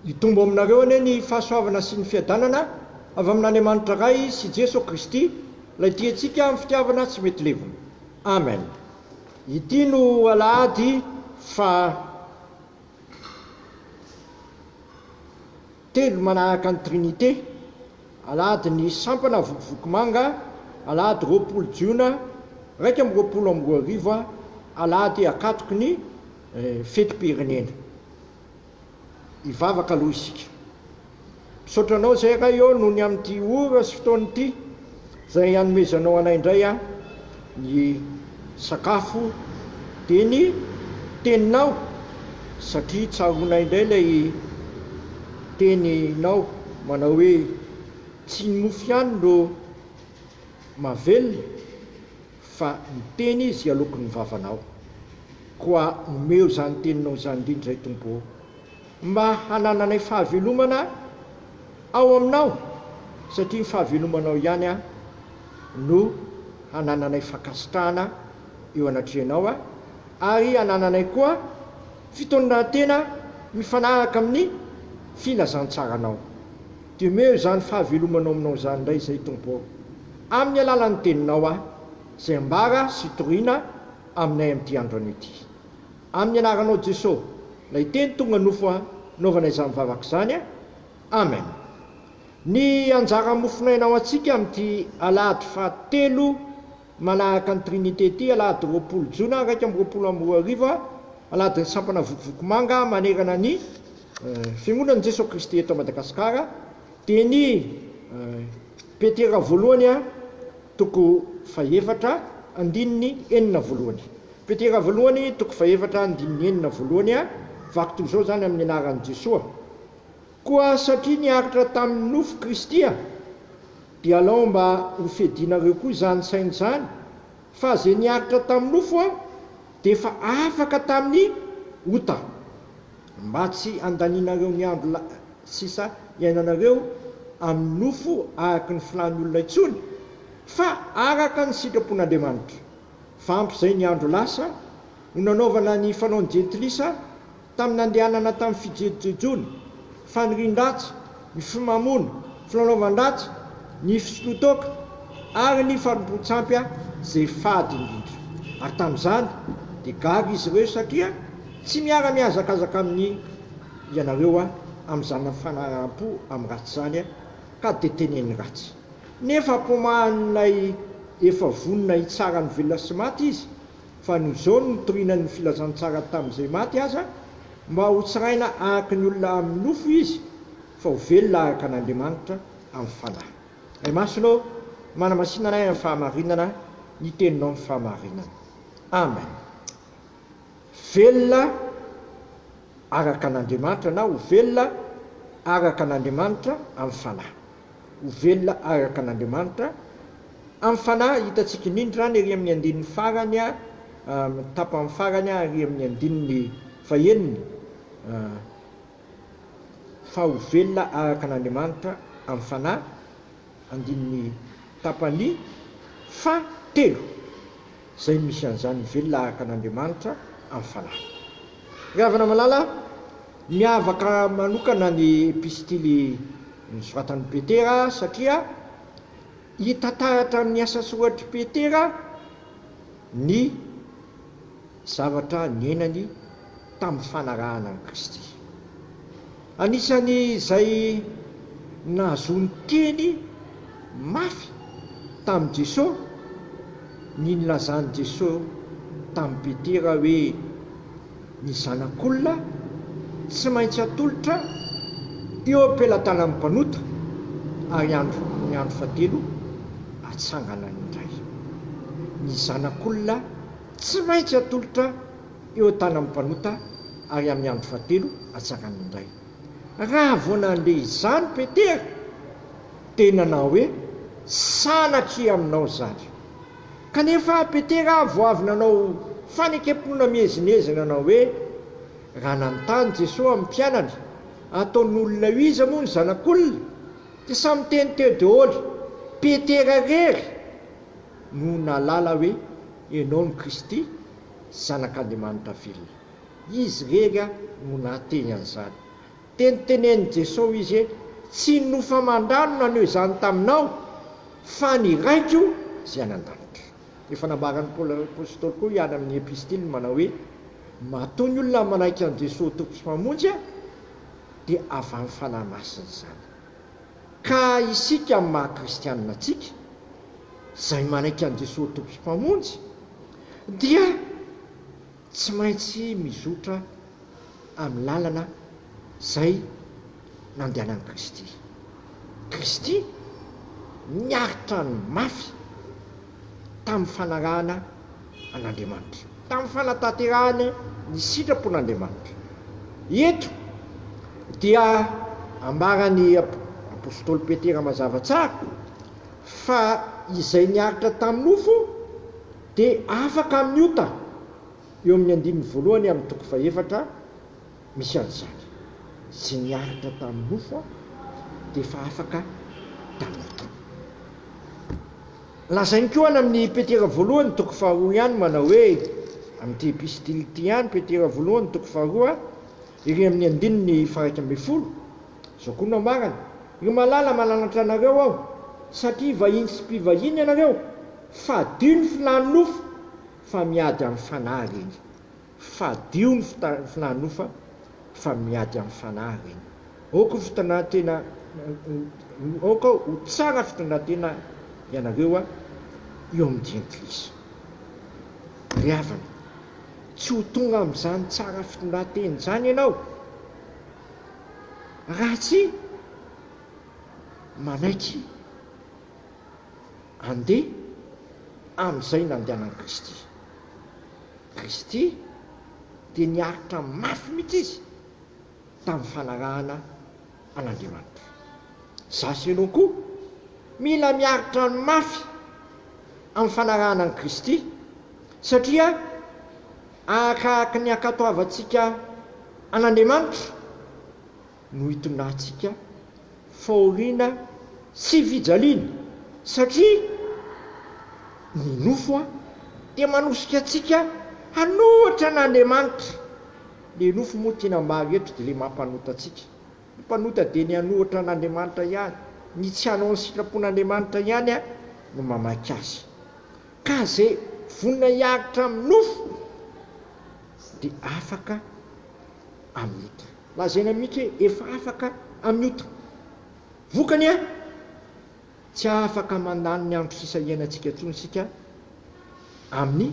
Hitombo aminareo anie ny fahasoavana sy ny fiadanana avy amin'Andriamanitra Ray sy Jeso Kristy, Ilay tia antsika amin'ny fitiavana tsy mety levona. Amen. Ity no alahady faha telo manaraka ny Trinite, alahadin'ny sampana Vokovoko-manga, alahady 20 jiona 2021, alahady ankatoky ny fetim-pirenena. Hivavaka aloha isika. Misaotra Anao izay Ray ô noho ny amin'ity ora sy fotoana ity izay hanomezanao anay indray ny sakafo dia ny Teninao satria tsaroanay indray ilay Teninao manao hoe tsy ny mofo ihany no mahavelona Fa niteny izy aloky ny vavanao. Koa omeo izany teninao izany indrindra izay, Tompo ô, mba hanananay fahavelomana ao aminao, satria ny fahavelomanao ihany no hanananay fankasitrahana eo anatrehanao, ary hanananay koa fitondran-tena mifanaraka amin'ny filazantsaranao. Dia omeo izany fahavelomanao aminao izany indray izay, Tompo ô. Amin'ny alalan'ny Teninao aho, izay ambara sy toriana aminay amin'ity andro anio ity. Amin'ny Anaranao Jeso, ilay Teny tonga nofo anaovana izany vavaka izany. Amen. Ny anjara mofonaina ho antsika amin'ity alahady fahatelo manaraka ny Trinite ity, alahady 20 jona 2021, alahadin'ny sampana Vokovoko-manga manerana ny Fiangonan'i Jeso Kristy eto Madagasikara, dia ny Petera voalohany toko fahefatra andininy enina voalohany. Petera voalohany toko fahefatra andininy enina voalohany, vaky toy izao izany amin'ny anaran'i Jesoa, Koa satria niaritra tamin'ny nofo Kristy, dia alao mba ho fiadianareo koa izany saina izany, fa izay niaritra tamin'ny nofo dia efa afaka tamin'ny ota. Mba tsy handanianareo ny andro sisa iainanareo amin'ny nofo araka ny filàn'ny olona intsony, fa araka ny sitrapon'Andriamanitra. Fa ampy izay ny andro lasa no nanaovana ny fanaon'ny jentilisa tamin'ny nandehanana tamin'ny fijejojejoana, fanirian-dratsy, ny fimamoana, filalaovan-dratsy, ny fisotroan-toaka, ary ny fanompoan-tsampy izay fady indrindra. Ary tamin'izany dia gaga izy ireo satria tsy miara-mihazakazaka amin'ny ianareo amin'izany fanaraham-po amin'ny ratsy izany ka dia teneniny ratsy. Nefa apomahan'ilay efa vonona hitsara ny velona sy maty izy, fa noho izao no nitoriana ny filazantsara tamin'izay maty aza, mba hotsaraina araka ny olona amin'ny nofo izy, fa ho velona araka an'Andriamanitra amin'ny fanahy. Ray Masina ô, manamasina anay amin'ny fahamarinana, ny Teninao ny fahamarinana. Amen. Velona araka an'Andriamanitra na ho velona araka an'Andriamanitra amin'ny fanahy. Ho velona araka an'Andriamanitra amin'ny fanahy, hitantsika indrindra izany ery amin'ny andininy farany, tapany farany ary amin'ny andininy fahenina, fa ho velona araka an'Andriamanitra amin'ny fanahy, andininy tapany fahatelo. Izay no misy an'izany velona araka an'Andriamanitra amin'ny fanahy. Ry havana malala, miavaka manokana ny epistily nosoratan'i Petera satria hita taratra amin'ny asa soratr'i Petera ny zavatra niainany tamin'ny fanarahana an'i Kristy. Anisan'ny izay nahazoany teny mafy tamin'i Jesoa ny nilazan'i Jesoa tamin'i Petera hoe, Ny Zanak'olona tsy maintsy atolotra eo am-pelatanan'ny mpanota, ary andro ny andro fahatelo hatsangana indray. Ny Zanak'olona tsy maintsy atolotra eo an-tanan'ny mpanota ary amin'ny andro fahatelo hatsangany indray. Raha vao nandre izany Petera, dia nanao hoe, Sanatria aminao izany. Kanefa Petera vao avy nanao fanekem-pinoana miezinezina nanao hoe, Raha nanontany Jesoa amin'ny mpianany, Ataon'olona io iza moa ny Zanak'olona? Dia samy niteny teo daholo. Petera irery no nahalala hoe Ianao no Kristy, Zanak'Andriamanitra velona. Izy irery no nahateny an'izany. Dia notenenin'i Jesoa izy hoe, Tsy ny nofo aman-dra no naneho izany taminao, fa ny Raiko izay any an-danitra. Efa nambaran'i Paoly Apostoly koa ihany amin'ny epistiliny manao hoe, Matoa ny olona manaiky an'i Jesoa ho Tompo sy Mpamonjy, dia avy amin'ny Fanahy Masina izany. Ka isika amin'ny maha kristianina antsika, izay manaiky an'i Jesoa ho Tompo sy Mpamonjy, dia tsy maintsy mizotra amin'ny lalana izay nandehanan'i Kristy. Kristy niaritra ny mafy tamin'ny fanarahana an'Andriamanitra, tamin'ny fanatanterahany ny sitrapon'Andriamanitra. Eto dia ambaran'ny apostoly Petera mazava tsara fa izay niaritra tamin'ny nofo dia afaka amin'ny ota. Eo amin'ny andininy voalohany amin'ny toko fahefatra misy an'izany. Tsy niaritra tamin'ny nofo aho dia efa afaka tamin'ny ota. Lazainy koa any amin'ny Petera voalohany toko faharoa ihany manao hoe, amin'ity epistily ity ihany, Petera voalohany toko faharoa, ery amin'ny andininy faha-11, izao koa no ambarany, Ry malala, mananatra anareo aho, satria vahiny sy mpivahiny ianareo, fadio ny filàn'ny nofo, fa miady amin'ny fanahy ireny. Fadio ny filànofa fa miady amin'ny fanahy ireny. Aoka ho fitondran-tena aoka ho tsara fitondran-tena ianareo eo amin'ny jentilisa. Ry havana, tsy ho tonga amin'izany tsara fitondran-tena izany ianao raha tsy manaiky Andeha amin'izay nandehanan'i Kristy. Kristy dia niaritra mafy mihitsy izy tamin'ny fanarahana an'Andriamanitra. Izaho sy ianao koa mila miaritra ny mafy amin'ny fanarahana an'i Kristy satria arakaraka ny ankatoavantsika an'Andriamanitra no hitondratsika fahoriana sy fijaliana satria ny nofo dia manosika antsika hanohitra an'Andriamanitra. Le nofo moa tiana ambara eto dia le mampanota antsika. Ny mpanota dia ny hanohitra an'Andriamanitra ihany, ny tsy hanao ny sitrapon'Andriamanitra ihany no mamaky azy. Ka ze vonona hiaritra amin'ny nofo dia afaka amin'ny ota. Lazaina mihitsy hoe efa afaka amin'ny ota. Vokany a, tsy afaka mandany ny andro sisa iainantsika intsony isika amin'ny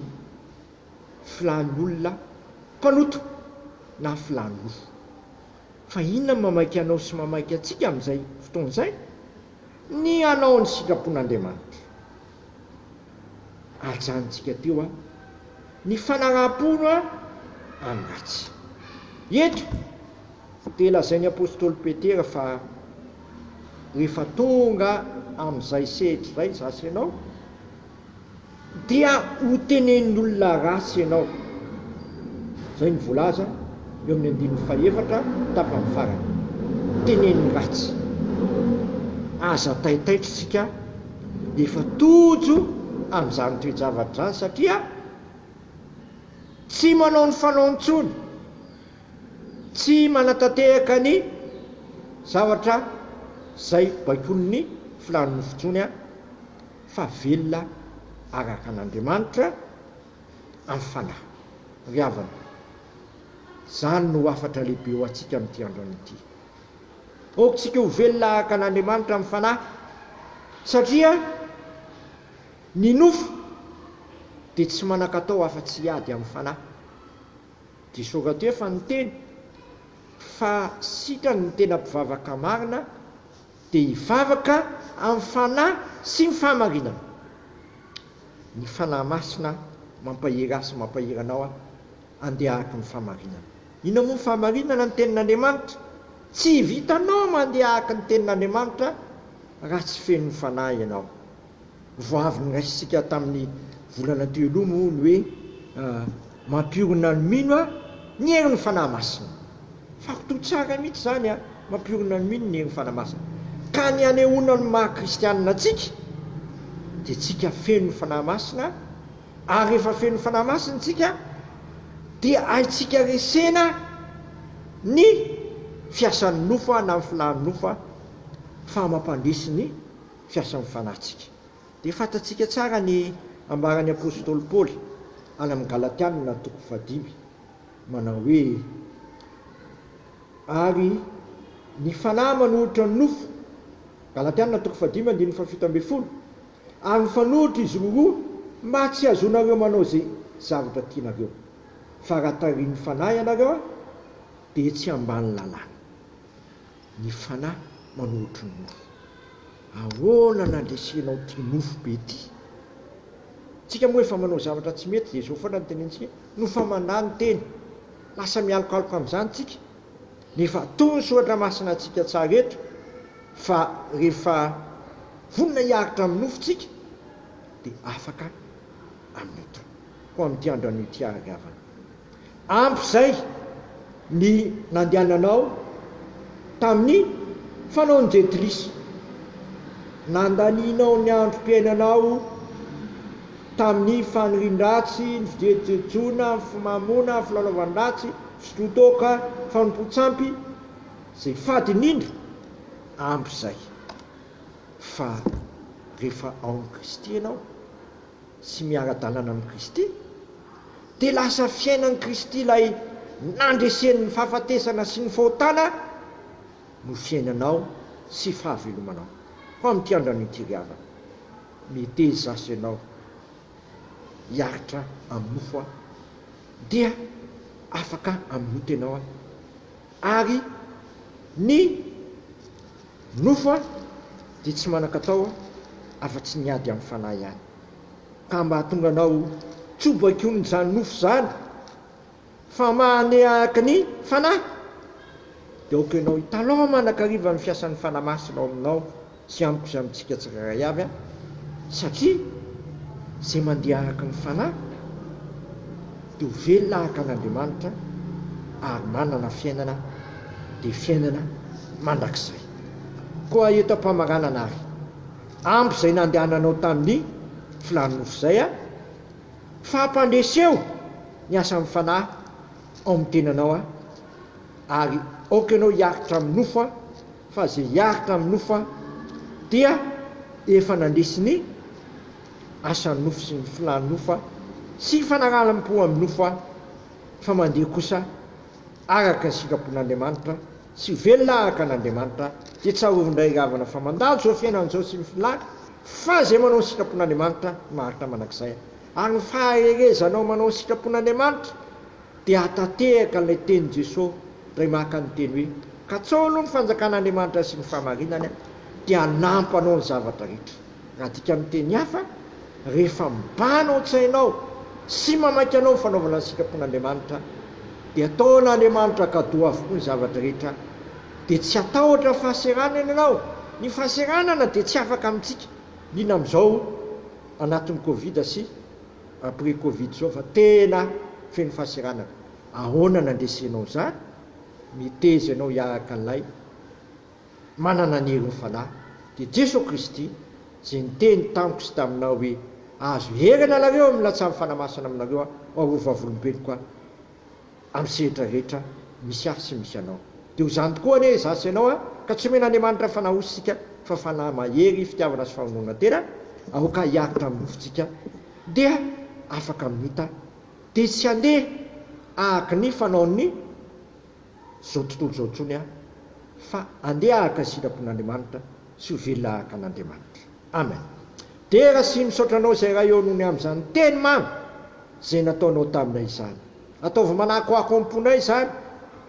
filàn'ny olona mpanota na filàn'ny nofo. Fa inona no mamaika anao sy mamaika antsika amin'izay fotoana izay? Ny hanao ny sitrapon'Andriamanitra. Ajanontsika teo a. Ny fanaraham-po amin'ny ratsy. Eto dia lazain'ny apostoly Petera fa rehefa tonga amin'izay sehatra izay izaho sy ianao, dia hotenenin'ny olona ratsy ianao. Izay no voalaza eo amin'ny andininy fahefatra tapany farany. Teneniny ratsy. Aza taitaitra isika efa tojo amin'izany toe-javatra izany satria tsy manao ny fanaony intsony, tsy manatanteraka ny zavatra izay baikoin'ny filàn'ny nofo intsony fa velona araka an'Andriamanitra amin'ny fanahy. Ry havana, izany no hafatra lehibe ho antsika amin'ity androany ity. Aoka isika ho velona araka an'Andriamanitra amin'ny fanahy, satria ny nofo dia tsy manan-katao afa-tsy hiady amin'ny fanahy. Jesoa rahateo efa niteny fa sitrany ny tena mpivavaka marina dia hivavaka amin'ny fanahy sy ny fahamarinana. Ny Fanahy Masina mampahery ahy sy mampahery anao handeha araka ny fahamarinana. Inona moa ny fahamarinana? Ny Tenin'Andriamanitra. Tsy vitanao mandeha araka ny Tenin'Andriamanitra raha tsy feno ny Fanahy ianao. Vao avy noraisintsika tamin'ny volana teo aloha moa ny hoe mampiorina ny mino ny herin'ny Fanahy Masina. Fakotoa tsara mihitsy izany an, mampiorina ny mino ny herin'ny Fanahy Masina. Ka ny hanehoana ny maha kristianina antsika dia tsika feno ny Fanahy Masina, ary rehefa feno ny Fanahy Masina isika dia haintsika resena ny. fiasan'ny nofo na ny filàn'ny nofo fa mampandresy ny fiasan'ny fanahintsika. Dia fantatsika tsara ny ambaran'ny apostoly Paoly any amin'ny Galatianina toko fahadimy manao hoe, Ary ny fanahy manohitra ny nofo, Galatianina toko fahadimy andininy fahafito ambin'ny folo, ary mifanohitra izy roroa mba tsy hahazoanareo manao izay zavatra tianareo. Fa raha tarihin'ny fanahy ianareo dia tsy ambany lalàna. Ny fanahy manohitry ny nofo. Ahoana nandresenao ity nofo be ity? Tsika moa efa manao zavatra tsy mety dia izao foana no tenenintsika, nofa mandà ny teny. Lasa mialokaloka amin'izany tsika. Nefa toa ny soratra masina antsika tsara eto fa rehefa vonona hiaritra amin'ny nofo tsika dia afaka amin'ny ota. Koa amin'ity andro anio ity ary havana. Ampy izay ny nandehananao tamin'ny fanaon'ny jentilisa. Nandanianao ny androm-piainanao tamin'ny fanirian-dratsy, ny fijejojejoana, ny fimamoana, ny filalaovan-dratsy, fisotroan-toaka, fanompoan-tsampy, izay fady indrindra. Ampy izay. Fa rehefa ao amin'i Kristy ianao, sy miara-dalana amin'i Kristy, dia lasa fiainan'i Kristy ilay nandreseny ny fahafatesana sy ny fahotana no fiainanao sy fahavelomanao. Koa amin'ity andro anio ity ry havana, meteza aza ianao hiaritra amin'ny nofo aho, dia afaka amin'ny ota ianao aho, ary ny Nofo dia tsy manan-katao afa-tsy ny ady amin'ny fanahy ihany. Ka mba hahatonga anao tsy ho baikoin'izany nofo izany, fa mahanehaka ny fanahy, dia aoka ianao hitalaho mandrakariva ny fiasan'ny Fanahy Masina ao aminao sy amiko sy amintsika tsirairay avy, satria izay mandeha araka ny Fanahy dia ho velona araka an'Andriamanitra ary manana fiainana dia fiainana mandrakizay. Koa eto am-pamaranana ary, ampy izay nandehananao tamin'ny filàn'ny nofo izay aho, fa ampandreseo ny asan'ny Fanahy ao amin'ny tenanao aho, ary aoka ianao hiaritra amin'ny nofo aho, fa izay hiaritra amin'ny nofo aho dia efa nandresy ny asan'ny nofo sy ny filàn'ny nofo aho, sy fanaralam-po amin'ny nofo aho, fa mandeha kosa araka ny sitrapon'Andriamanitra sy ho velona araka an'Andriamanitra, dia tsarovy indray ry havana fa mandalo izao fiainana izao sy ny filàny, fa izay manao ny sitrapon'Andriamanitra maharitra mandrakizay. Ary ny faharerezanao manao ny sitrapon'Andriamanitra dia hahatanteraka ilay tenin'i Jesoa indray maka ny teny hoe, Katsaho aloha ny fanjakan'Andriamanitra sy ny fahamarinany dia hanampy anao ny zavatra rehetra. Raha adika amin'ny teny hafa, rehefa mibahana ao an-tsainao sy mamaky anao ny fanaovana ny sitrapon'Andriamanitra, dia ataon'Andriamanitra cadeau avokoa ny zavatra rehetra, dia tsy hatahotra fahaseranana ianao. Ny fahaseranana dia tsy afaka amintsika, indrindra amin'izao anatin'ny covid sy après covid izao fa tena feno fahaseranana. Ahoana nandresenao izany? Miteza ianao hiaraka an'ilay. Manana ny herin'ny Fanahy, dia Jeso Kristy, izay niteny tamiko sy taminao hoe, Azo herana anareo amin'ny latsahan'ny Fanahy Masina aminareo Aho, ary ho vavolombeloko Aho amin'ny sehatra rehetra misy Ahy sy misy anao. Dia ho izany tokoa anie izaho sy ianao, ka tsy omen'Andriamanitra Fanahy osy isika, fa Fanahy mahery, fitiavana sy fahononan-tena, aoka hiaritra amin'ny nofontsika, dia afaka amin'ny ota, dia tsy handeha araka ny fanaon'ny. izao tontolo izao intsony aho fa andeha araka ny sitrapon'Andriamanitra sy ho velona araka an'Andriamanitra. Amen. Dera sy misaotra Anao izay Ray ô noho ny amin'izany teny mamy izay nataonao taminay izany. Ataovy manakoako am-ponay izany,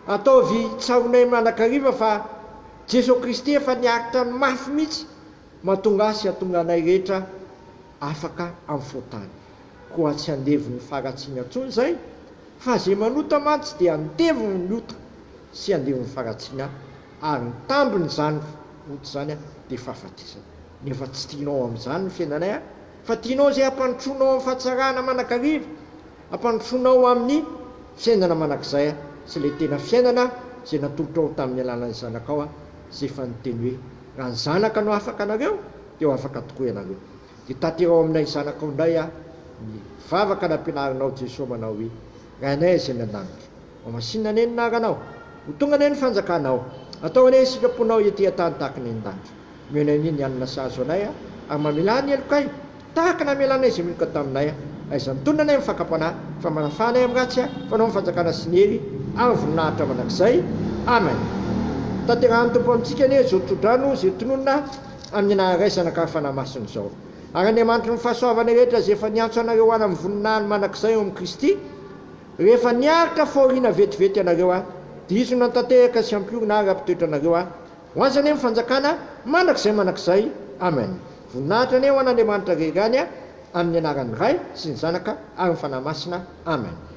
ataovy tsaroanay mandrakariva fa Jeso Kristy efa niaritra ny mafy mihitsy mahatonga ahy sy hahatonga anay rehetra afaka amin'ny fahotana. Koa tsy andevon'ny faharatsiana intsony izay Fa izay manota mantsy dia andevon'ny ota sy andevon'ny faharatsiana, ary ny tambin'izany ota izany dia fahafatesana. Nefa tsy tianao amin'izany ny fiainanay, fa tianao izay hampandrosoanao amin'ny fahatsarana mandrakariva, hampandrosoanao amin'ny fiainana mandrakizay sy ilay tena fiainana izay natolotrao tamin'ny alalan'ny Zanakao, izay efa niteny hoe, Raha ny Zanaka no afaka anareo, dia ho afaka tokoa ianareo. Dia tanterao aminay zanakao indray aho ny vavaka nampianarinao Jesoa manao hoe, Rainay izay any an-danitra, hohamasinina anie ny anaranao. Ho tonga anie ny fanjakanao. Atao anie ny sitraponao ety an-tany tahaka ny any an-danitra. Omeo anay anie ny hanina sahaza ho anay, ary mamelà ny helokay, tahaka ny namelanay izay meloka taminay. Aiza mitonona anay amin'ny fakam-panahy, fa manafaha anay amin'ny ratsy, fa Anao ny fanjakana sy ny hery ary ny voninahitra mandrakizay. Amen. Tanterahan'ny Tompo amintsika anie izao tsodrano izay tononina amin'ny anaran'ny Ray, Zanaka ary Fanahy Masina izao. Ary Andriamanitry ny fahasoavana rehetra izay efa niantso anareo ho any amin'ny voninahiny mandrakizay ao amin'i Kristy, rehefa niaritra fahoriana vetivety ianareo, dia Izy no hantanteraka sy hampiorina ary hampitoetra anareo ho Azy anie ny fanjakana mandrakizay mandrakizay. Amen. Voninahitra anie ho an'Andriamanitra irery ihany, amin'ny anaran'ny Ray sy ny Zanaka ary ny Fanahy Masina. Amen.